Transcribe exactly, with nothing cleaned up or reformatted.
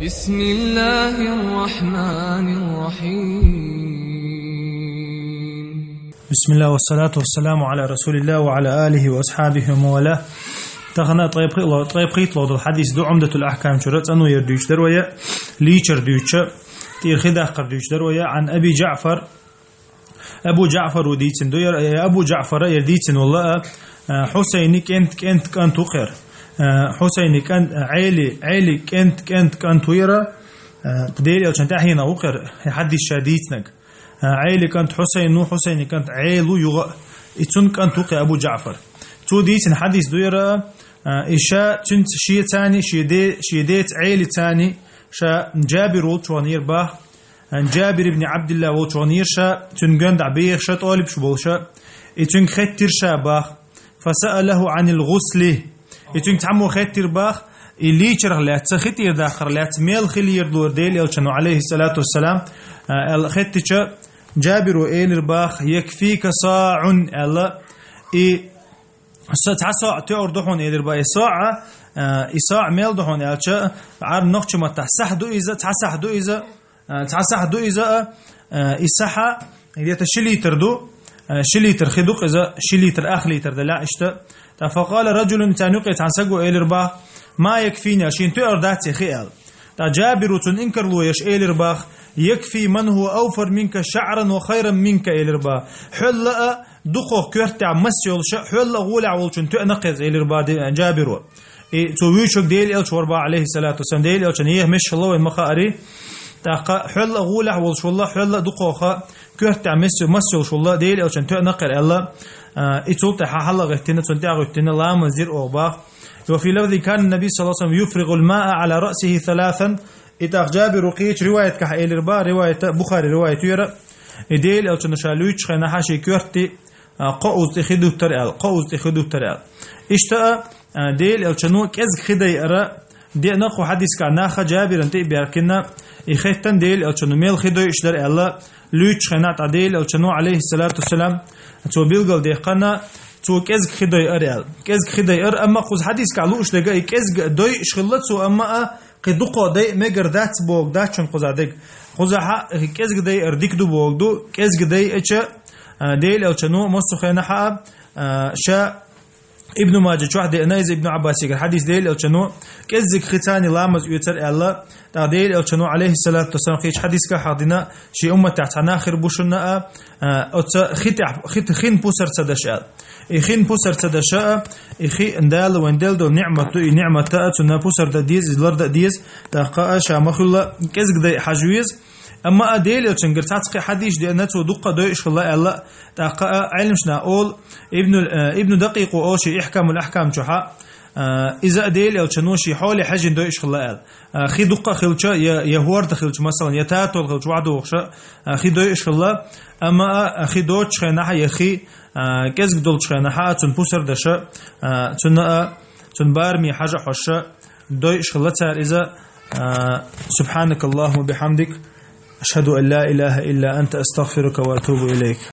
بسم الله الرحمن الرحيم. بسم الله والصلاة والسلام على رسول الله وعلى آله وأصحابه ومن والاه. Тахан ткъе пхи-, ткъе пхийтталагӀа дола хьадис да Ӏумдатул Ахькам чура, цӀанвар дуьйцуш дар вай, лийчар дуьйцуш, тӀера хи даккхар дуьйцуш дар вай, عن أبي جعفر. Абу ДжаӀфара дийцина ду яр, э, Абу ДжаӀфара яр дийцина валла, э, Хьусайни кӀент, кӀент, кӀант ву кхер. Э, Хьусайни кӀант, э, Ӏели, Ӏели кӀент, кӀент, кӀант ву яр, э, Делан Элчан тӀаьхьенах ву кхер, хьадис ша дийцинарг. Э, Ӏели кӀант Хьусайн ву, Хьусайни кӀант Ӏели ву юха, и цун кӀант ву кхер Абу ДжаӀфар. Цо дийцина хьадис ду яр, э, и ша цуьнца шеца а, шен де-, шен деца Ӏелица а, ша Джабир волчунах йир бах, Джабир ибн Ӏабдилла волчунах йир ша, цуьнан гонаха бехаш, тӀалибаш болаш, и цуьнга хеттира ша бах. فسأله عن الغسل. И цуьнга цхьаммо хеттира бах, и лийчарах лаьцна, хи тӀера даккхарах лаьцна, мел хила йир лора Делан Элчано, عليه الصلاة والسلام, аьлла хеттача, Джабиро элира бах, يكفيك صاع, аьлла, и са-, цхьа саӀ тоьар ду хьуна, элира бах, и саӀ, а, и саӀ мел ду хьуна аьлча, Ӏарбий нохчийн маттахь сахь ду иза, цхьа сахь ду иза, а, цхьа сахь ду иза, а, а, и сахь, где-то ши литр ду, а, ши литр хи ду-кх иза, ши литр ах литр далахь иштта. ТӀаккха فقال رجل, царна юкъе цхьана саго элира бах, ما يكفيني, шена тоьар дац и хи аьлла. ТӀаккха Джабиро цунна инкарло еш элира бах, يكفي من هو أوفر منك شعرا وخيرا منك, элира бах. Хьол а дукхагӀа коьртехь мас йолаш, хьол а гӀолехь волчун тоьа накхеза, элира бах Де-, Джабиро. И цо вуьйцург Делан Элча вар бах, عليه الصلاة والسلام, Делан Элчан еха мешхала вайна ма хаари. ТӀаккха хьол а гӀолехь волаш валла, хьол а дукхагӀа коьртехь мас, мас йолаш валла, Делан Элчан тоьа накхера аьлла, а, и цул тӀехьа хьалхагӀиттина, цунна тӀаьхьагӀиттина, ламаз дира оха бах. وفي لفظ كان النبي صلى الله عليه وسلم يفرغ الماء على رأسه ثلاثا. И тӀаккха Джабиро кхечу риваятехь элира бах, риваят Бухари риваят ю яр, и Делан Элчано ша луьйчу хенахь шен коьртан, а, кхоузза тӀе хи дуттар аьлла, кхоузза тӀе хи дуттар аьлла. Иштта а, а, Делан Элчано кӀезиг хи дайар деана кху хьадисехь, наха Джабирна тӀе а баьхкина, и хеттан Делан Элчано мел хи дойуш дар аьлла, луьйчу хенахь тӀаккха Делан Элчано, عليه الصلاة والسلام, цо билгалдаьккхина, цо кӀезиг хи дойар аьлла. КӀезиг хи дайар, амма кхуза хьадисехь лууш дерг и кӀезиг дойуш хилла цо, амма а кхин дукхагӀа дайа мегар дац бохург дац шуна кхузахь дерг. Кхузахь кӀезиг дайар дика ду бохург ду, кӀезиг дайча, а, Делан Элчано массо а хенахь а, а, ша Ибн Маджа чохь деана иза Ибн Ӏаббасигара хьадис, Делан Элчано кӀеззиг хица а ламаз оьцура аьлла, тӀаккха Делан Элчано, عليه الصلاة والسلام, кхечу хьадисехь хьахдина, шен умматехь цхьа нах хир бу шуна а, а, оцу хи тӀехь, хи, хин пусар ца даш аьлла. И хин пусар ца даш а, и хи Дала вайна делла долу ниӀмат ду, и ниӀмат а цунна пусар дан деза, иза лардан деза, тӀаккха а ша ма-хуьллу кӀезиг дайа хьажа веза. Амма а Делан Элчангара цхьацца кхин хьадисаш деана, цо дуккха а дойуш хилла аьлла, тӀаккха а Ӏеламнаха олу, Ибну, э, Ибну Дакъикъо олу шен Ихкамул Ахкам чохь а, э, иза а Делан Элчано шен хьоле хьаьжжина дойуш хилла аьлла. Э, хи дуккха а хилча, я, я хӀорда хилча, масалан, я татол хилча, вахьа дохуша, э, хи дойуш хилла, амма а, э, хи доцучу хенахь а, я хи, э, кӀезиг долчу хенахь а, цунна пусар даша, э, цунна а, цунна бараме хьажа а хьожуша, дойуш хилла цара иза. Э, سبحانك اللهم وبحمدك، أشهد أن لا إله إلا أنت، أستغفرك وأتوب إليك.